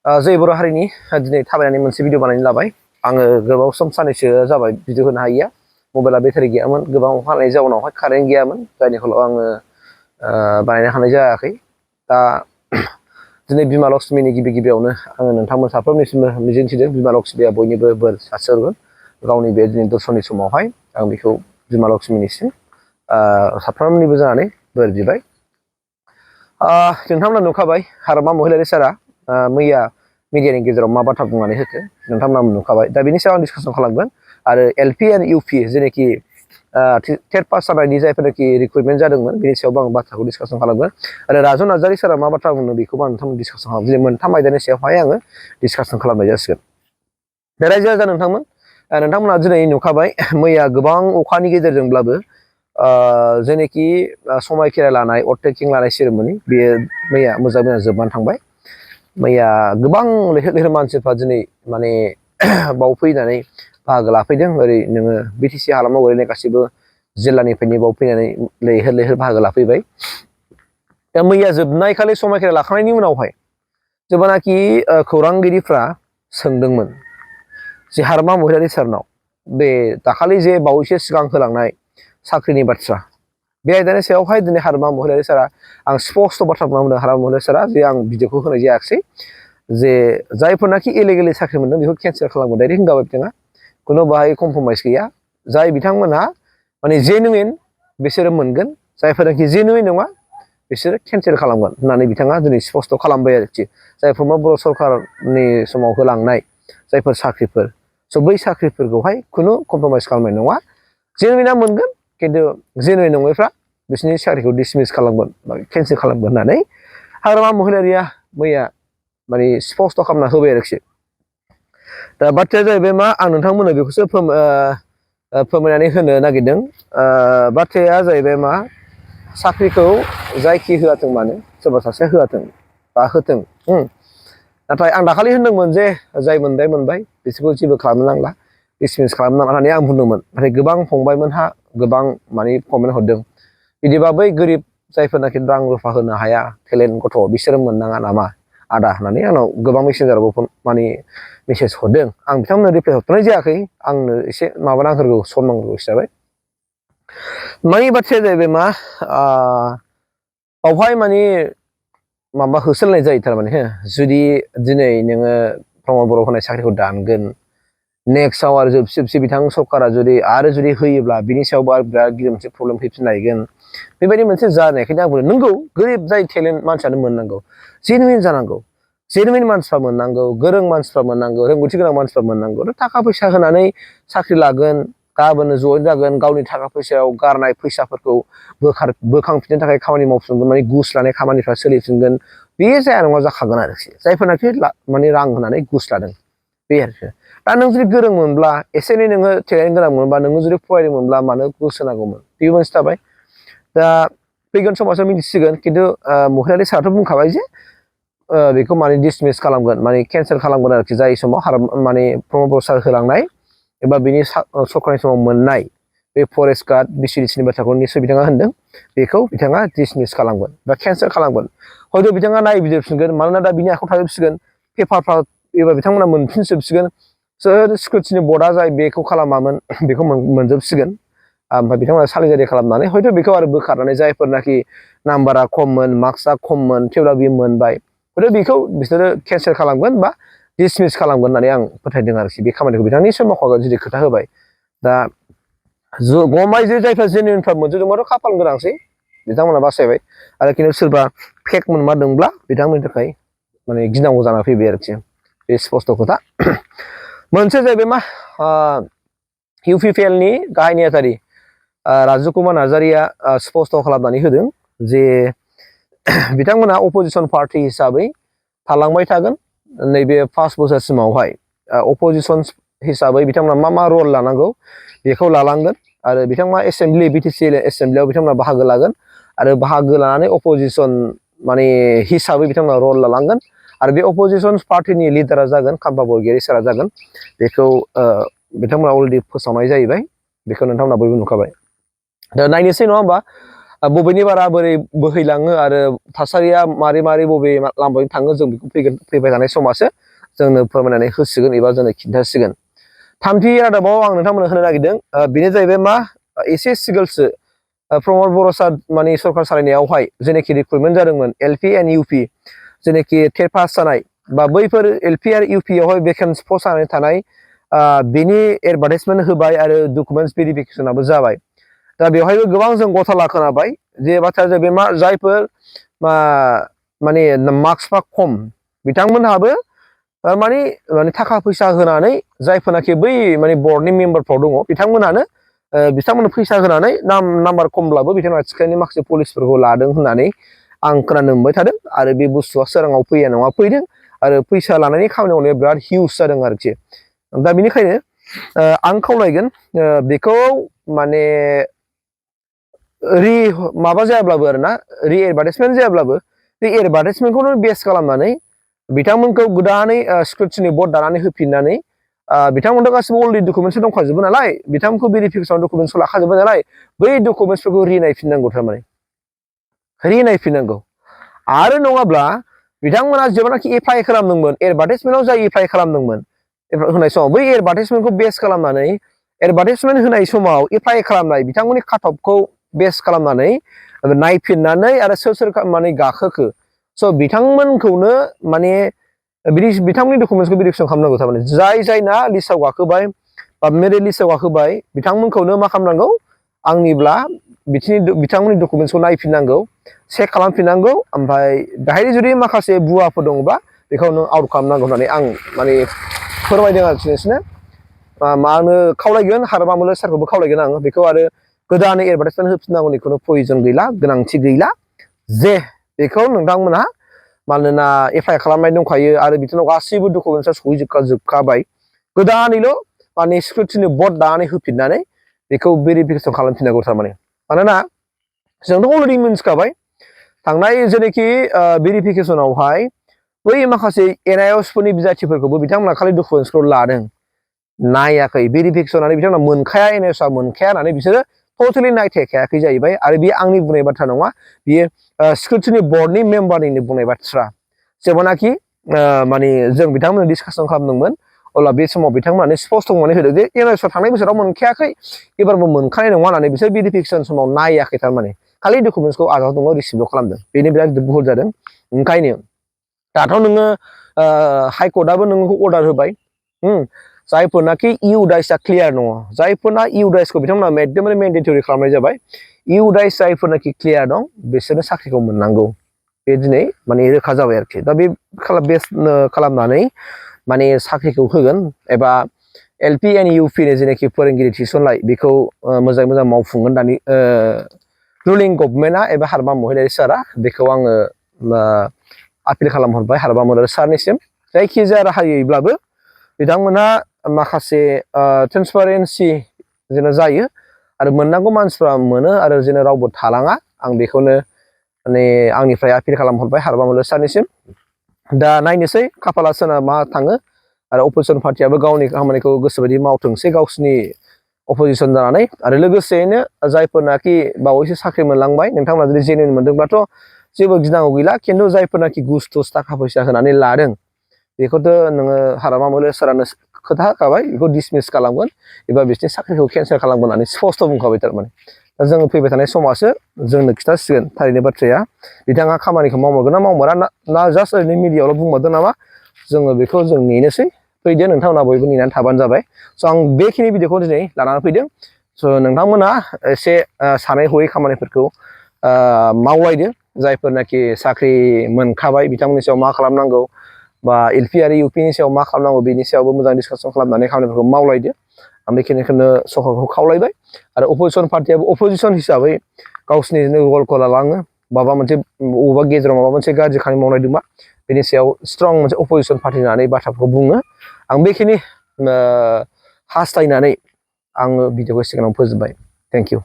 जै बर' हारिनि दिनै थाबायनानै मोनसे भिडिअ बानायनो लाबाय आङो गोबाव सम सानैसो जाबाय भिडिअ होनो हायैया मबाइला बेटारि गैयामोन गोबां अखा हानायनि जाउनावहाय कारेन्ट गैयामोन जायनि फलाव आङो बानायनो हानाय जायाखै दा दिनै बिमा लक्ष्मीनि गिबियावनो आङो नोंथांमोन साफ्रोमनिसिमबो मिजिंथिदों बिमा लक्ष्मीया बयनिबो बोर सारस्रोगोन गावनि बे दिनै दर्शननि समावहाय आं बेखौ बिमा लक्ष्मीनिसिम साफ्रोमनिबो जानानै बोर बिबाय नोंथांमोना नुखाबाय हारमा महिलारि सारा मैया मिडियानि गेजेराव मा बाथ्रा बुंनानै होखो नोंथांमोना नुखाबाय दा बेनि सायाव आं डिसकासन खालामगोन आरो एलपि एन्ड इउपि जेनाखि टेट पास जानायनि जायफोरनाखि रिक्रुटमेन्ट जादोंमोन बेनि सायावबो आं बाथ्राखौ डिसकासन खालामगोन आरो राजु नार्जारि सारा मा बाथ्रा बुंदों बेखौबो आं नोंथांमोन डिसकासन खालामगोन दिनै मोनथाम आयदानि सायावहाय आङो डिसकासन खालामनाय जासिगोन दा रायजो राजा नोंथांमोना दिनै नुखाबाय मैया गोबां अखानि गेजेरजोंब्लाबो जेनाखि समायखिरा लानाय अरटेकिं लानाय सेरेमनि बेयो मैया मोजां जोबनानै थांबाय मैया गोबां लैहोर लैहोर मानसिफ्रा दिनै माने बाव फैनानै बाहागो लाफैदों ओरै नोङो बिटिसि हालामाव गोलैनाय गासिबो जिल्लानिफ्रायनो बाव फैनानै लैहोर लैहोर बाहागो लाफैबाय दा मैया जोबनाय खालि समायखिरा लाखांनायनि उनावहाय जेब्लानाखि खौरांगिरिफ्रा सोंदोंमोन जे हारमा महिलारि सारनाव बे दाखालि जे बावैसो सिगां होलांनाय साख्रिनि बाथ्रा बे आयदानि सायावहाय दिनै हारमा महिलारि सारा आं स्पष्ट बाथ्रा बुंदों हारमा महिलारि सारा जे आं भिडिअखौ होनाय जायाखिसै जे जायफोरनाखि इलिगेलि साख्रि मोनदों बेखौ केन्सेल खालामगोन डाइरेक्ट होनगाबाय बिथाङा खुनु बाहाय कमप्रमाइस गैया जाय बिथांमोनहा माने जेनुइन बिसोरो मोनगोन जायफोरनाखि जेनुइन नङा बिसोरो केन्सेल खालामगोन होननानै बिथाङा दिनै स्पष्ट खालामबाय आरोखि जायफोर बर' सरकारनि समाव होलांनाय जायफोर साख्रिफोर स' बै साख्रिफोरखौहाय खुनु कमप्रमाइस खालामनाय नङा जेनुइना मोनगोन खिन्थु जेनुइन नङैफ्रा बिसोरनि साख्रिखौ डिसमिस खालामगोन बा केन्सेल खालामगोन होननानै हाग्रामा महिलारिया मैया माने स्पष्ट खालामना होबाय आरोखि दा बाथ्राया जाहैबाय मा आं नोंथांमोननो बेखौसो फोरमायनानै होनो नागिरदों बाथ्राया जाहैबाय मा साख्रिखौ जायखि होआथों मानो सोरबा सासेया होआथों बा होथों नाथाय आं दाखालि होनदोंमोन जे जाय मोनबाय बिसोरखौ जेबो खालामनो नांला डिसमिस खालामनो नाङा होननानै आं बुंदोंमोन नाथाय गोबां फंबायमोनहा गोबां माने कमेन्ट हरदों बिदिबा बै गोरिब जायफोरनाखि रां रुफा होनो हाया टेलेन्ट गथ' बिसोरो मोननाङा नामा आदा होननानै आंनाव गोबां मेसेन्जारावबो माने मेसेज हरदों आं बिथांमोननो रिप्लाइ हरथ'नाय जायाखै आंनो एसे माबा नांगौ सम नांगौ हिसाबै माने बाथ्राया जाहैबाय मा बावहाय माने माबा होसोलायनाय जायो थारमाने जुदि दिनै नोङो प्रमद बर' होनाय साख्रिखौ दानगोन नेक्स्टआव आरो जोबसि बिथां सरकारा जुदि होयोब्ला बिनि सायावबो आरो बिराद गिदिर मोनसे प्रब्लेम फैफिनलायगोन बेबायदि मोनसे जानायखायनो आं बुंदों नंगौ गोरिब जाय टेलेन्ट मानसियानो मोननांगौ जेनुइन जानांगौ जेनुइन मानसिफ्रा मोननांगौ गोरों मानसिफ्रा मोननांगौ रोंगौथि गोनां मानसिफ्रा मोननांगौ थाखा फैसा होनानै साख्रि लागोन गाबोननो जइन जागोन गावनि थाखा फैसायाव गारनाय फैसाफोरखौ बोखांफिननो थाखाय खामानि मावफिनगोन माने घुस लानाय खामानिफ्रा सोलिफिनगोन बे जाया नङा जाखागोन आरोखि जायफोरनाखि माने रां होनानै घुस लादों बे आरोखि दा नों जुदि गोरों मोनब्ला एसे एनै नोङो टेलेन्ट गोनां मोनबा नोङो जुदि फरायदोंमोनब्ला मानो घुस होनांगौमोन बे मोनसे थाबाय दा फैगोन समावसो मिथिसिगोन खिन्थु महिलारि साराथ' बुंखाबाय जे बेखौ माने डिसमिस खालामगोन माने केन्सेल खालामगोन आरोखि जाय समाव माने प्रमद बर' सार होलांनाय एबा बिनि सरकारनि समाव मोननाय बे फरेस्ट गार्ड बिसिडिसिनि बाथ्राखौ निस्सय बिथाङा होनदों बेखौ बिथाङा डिसमिस खालामगोन बा केन्सेल खालामगोन हयथ' बिथाङा नायबिजिरफिनगोन मानोना दा बिनि आखायाव थाजोबसिगोन पेपारफ्रा एबा बिथांमोना मोनफिनजोबसिगोन सोर सिकिउरिटिनि बर्डआ जाय बेखौ खालामामोन बेखौ मोनजोबसिगोन ओमफ्राय बिथांमोना सालिजारि खालामनानै हयथ' बेखौ आरो बोखारनानै जायफोरनाखि नाम्बारा खममोन मार्क्सआ खममोन थेवब्लाबो बियो मोनबाय हयथ' बेखौ बिसोरो केन्सेल खालामगोन बा डिसमिस खालामगोन होननानै आं फोथायदों आरोखि बे खामानिखौ बिथांनि निस्सय मावखागोन जुदि खोथा होबाय दा गमाय जे जायफ्रा जेनुइनफ्रा मोनजोबदोंबाथ' खाफाल गोनांसै बिथांमोना बासायबाय आरो खिन्थु सोरबा फेक मोनमारदोंब्ला बिथांमोननि थाखाय माने गिनांगौ जाना फैबाय आरोखि बे स्पस्ट खोथा मोनसे जाहैबाय मा इउपिपिएलनि गाहाय नेहाथारि राजु कुमार नार्जारिया स्पस्ट खालामनानै होदों जे बिथांमोना अपोजिसन पार्टि हिसाबै थालांबाय थागोन नैबे 5 बोसोरसिमावहाय अपोजिसन हिसाबै बिथांमोना मा रल लानांगौ बेखौ लालांगोन आरो बिथांमोना एसेम्बलि बिटिसि एसेम्बलियाव बिथांमोना बाहागो लागोन आरो बाहागो लानानै अपोजिसन माने हिसाबै बिथांमोना रल लालांगोन आरो बे अपोजिसन पार्टिनि लिडारा जागोन खाम्फा बरगयारि सारा जागोन बेखौ बिथांमोना अलरेडि फोसावनाय जाहैबाय बेखौ नोंथांमोना बयबो नुखाबाय दा नायनोसै नङा होमबा बबेनि बारा बोरै बोहैलाङो आरो थासारिया मारै मारै बबे लामाजों थाङो जों बेखौ फैबाय थानाय समासो जोंनो फोरमायनानै होसिगोन एबा जोंनो खिन्थासिगोन। थामथि रादाबाव आं नोंथांमोननो होनो नागिरदों बेनो जाहैबाय मा एसे सिगांसो प्रमद बर' माने सरकार सालायनायावहाय जेनाखि रिक्रुटमेन्ट जादोंमोन LP एन्ड UP जेनाखि टेट पास जानाय बा बैफोर LP आरो UP आवहाय भेकेन्सि पस्ट जानानै थानाय बेनि एडभार्टाइजमेन्ट होबाय आरो डकुमेन्टस भेरिफिकेसनाबो जाबाय। दा बेवहायबो गोबां जों गथाला खोनाबाय जे बाथ्राया जाहैबाय मा जायफोर माने मार्क्सफ्रा खम बिथांमोनहाबो माने थाखा फैसा होनानै जायफोरनाखि बै माने बर्डनि मेम्बारफ्राव दङ बिथांमोननो फैसा होनानै नाम्बार खमब्लाबो बिथांमोना आथिखालनि माखासे पलिसिफोरखौ लादों होननानै आं खोनानो मोनबाय थादों आरो बे बुस्थुआ सोराङाव फैया नङा फैदों आरो फैसा लानायनि खामानि मावनाया बिराद हिउज जादों आरोखि। दा बेनिखायनो आं खावलायगोन बेखौ माने माबा जायाब्लाबो आरोना एडभार्टाइजमेन्ट जायाब्लाबो बे एडभार्टाइजमेन्टखौनो बेस खालामनानै बिथांमोनखौ गोदानै स्क्रुटिनि बर्ड दानानै होफिननानै बिथांमोनथ' गासिबो अलरेडि डकुमेन्टस दंखाजोबो नालाय बिथांमोनखौ भेरिफिकेसन डकुमेन्टसखौ लाखाजोबबाय नालाय बै डकुमेन्टसफोरखौ रिनायफिननांगौ थारमाने रिनायफिननांगौ आरो नङाब्ला बिथांमोना जेब्लानाखि एप्लाइ खालामदोंमोन एडभार्टाइजमेन्टआव जाय एप्लाइ खालामदोंमोन होनाय समाव बै एडभार्टाइजमेन्टखौ बेस खालामनानै एडभार्टाइजमेन्ट होनाय समाव एप्लाइ खालामनाय बिथांमोननि काटअफखौ बेस खालामनानै नायफिननानै आरो सोर माने गाखोखो स' बिथांमोनखौनो माने बिथांमोननि डकुमेन्टसखौ भेरिफिकेसन खालामनांगौ थारमाने जायना लिस्टआव गाखोबाय बा मेरिट लिस्टआव गाखोबाय बिथांमोनखौनो मा खालामनांगौ आंनिब्ला बिथांमोननि डकुमेन्टसखौ नायफिननांगौ चेक खालामफिननांगौ ओमफ्राय बेहाय जुदि माखासे भुवाफोर दङबा बेखौ नों आउट खालामनांगौ होननानै आं माने फोरमायदों आरोखि नोंसोरनो मानो खावलायगोन हारबामोलो सारखौबो खावलायगोन आं बेखौ आरो गोदानै एडभार्टाइजमेन्ट होफिननांगौनि खुनु प्रयजन गैला गोनांथि गैला जे बेखौ नोंथांमोनहा मानोना एप्लाइ खालामनाय दंखायो आरो बिथांनाव गासैबो डकुमेन्टसा सहैजोबखाबाय गोदानैल' माने स्क्रुटिनि बर्ड दानानै होफिननानै बेखौ भेरिफिकेसन खालामफिननांगौ थारमाने मानोना जोंथ' अलरेडि मिन्थिखाबाय थांनाय जेनाखि भेरिफिकेसनावहाय बै माखासे NIOSफोरनि बिजाथिफोरखौबो बिथांमोना खालि डकुमेन्टसखौ लादों नायाखै भेरिफिकेसनानै बिथांमोना मोनखाया NIOSआ मोनखाया होननानै बिसोरो टटेलि नायथायखायाखै जाहैबाय आरो बे आंनि बुंनाय बाथ्रा नङा बियो स्क्रुटिनि बर्डनि मेम्बारनिनो बुंनाय बाथ्रा जेब्लानाखि माने जों बिथांमोनजों डिसकासन खालामदोंमोन अब्ला बे समाव बिथांमोनानो स्पस्ट बुंनानै होदों जे NIOSआ थांनाय बोसोराव मोनखायाखै एबारबो मोनखानाय नङा होननानै बिसोर भेरिफिकेसन समाव नायाखै थारमाने खालि डकुमेन्टसखौ आजावदों रिसिभल खालामदों बेनो बिराद गिदिर भुल जादों ओंखायनो दाथ' नोङो हाइकर्टआबो नोंखौ अर्डार होबाय जायफोरनाखि इउडाइसआ क्लियार दङ जायफोरना इउडाइसखौ बिथांमोना एकदमबारे मेन्डेटरि खालामनाय जाबाय इउडाइस जायफोरनाखि क्लियार दं बिसोरनो साख्रिखौ मोननांगौ बे दिनै माने रोखा जाबाय आरोखि दा बे बेस खालामनानै माने साख्रिखौ होगोन एबा LP एन्ड UP नि जेनाखि फोरोंगिरि थिसननाय बेखौ मोजाङै मोजां मावफुंगोन दानि रुलिं गभर्नमेन्टआ एबा हारमा महिलारि सारा बेखौ आङो आपिल खालामहरबाय हारमा महिलारि सारनिसिम जायखिजाया राहायैब्लाबो बिथांमोनहा माखासे ट्रेन्सपारेन्सि जेन' जायो आरो मोननांगौ मानसिफ्रा मोनो आरो जेन' रावबो थालाङा आं बेखौनो माने आंनिफ्राय आपिल खालामहरबाय हारमा महिलारि सारनिसिम दा नायनोसै खाफाला सोना मा थाङो आरो अपोजिसन पार्टियाबो गावनि खामानिखौ गोसोबायदि मावथोंसै गावसिनि अपोजिसन जानानै आरो लोगोसेयैनो जायफोरनाखि बावैसो साख्रि मोनलांबाय नोंथांमोना जुदि जेनुइन मोनदोंब्लाथ' जेबो गिनांगौ गैला खिन्थु जायफोरनाखि गुस्थुस थाखा फैसा होनानै लादों बेखौथ' नोङो हारमा महिलारि सारानो खोथा होखाबाय बेखौ डिसमिस खालामगोन एबा बिसोरनि साख्रिखौ केन्सेल खालामगोन होननानै स्पस्ट' बुंखाबाय थारमाने दा जोङो फैबाय थानाय समासो जोंनो खिथासिगोन थारैनो बाथ्राया बिथाङा खामानिखौ मावमारगोन ना मावमारा ना जास्ट ओरैनो मिडियायावल' बुंमारदों नामा जोङो बेखौ जों नेनोसै फैदो नोंथांमोना बयबो नेनानै थाबानो जाबाय स' आं बेखिनि भिडिअखौ दिनै लानानै फैदों स' नोंथांमोना एसे सानै हयै खामानिफोरखौ मावलायदो जायफोरनाखि साख्रि मोनखाबाय बिथांमोननि सायाव मा खालामनांगौ बा LP आरो UP नि सायाव मा खालामनांगौ बेनि सायावबो मोजां डिसकासन खालामनानै खामानिफोरखौ मावलायदो आं बेखिनिखौनो सरकारखौ खावलायबाय आरो अपोजिसन पार्टियाबो अपोजिसन हिसाबै गावसिनि रलखौ लालाङो माबा मोनसे बबेबा गेजेराव माबा मोनसे गाज्रि खामानि मावनाय दंबा बेनि सायाव स्ट्रं मोनसे अपोजिसन पार्टि होननानै बाथ्राखौ बुङो आं बेखिनि हास्थायनानै आङो भिडिअखौ सिगाङाव फोजोबबाय थेंक इउ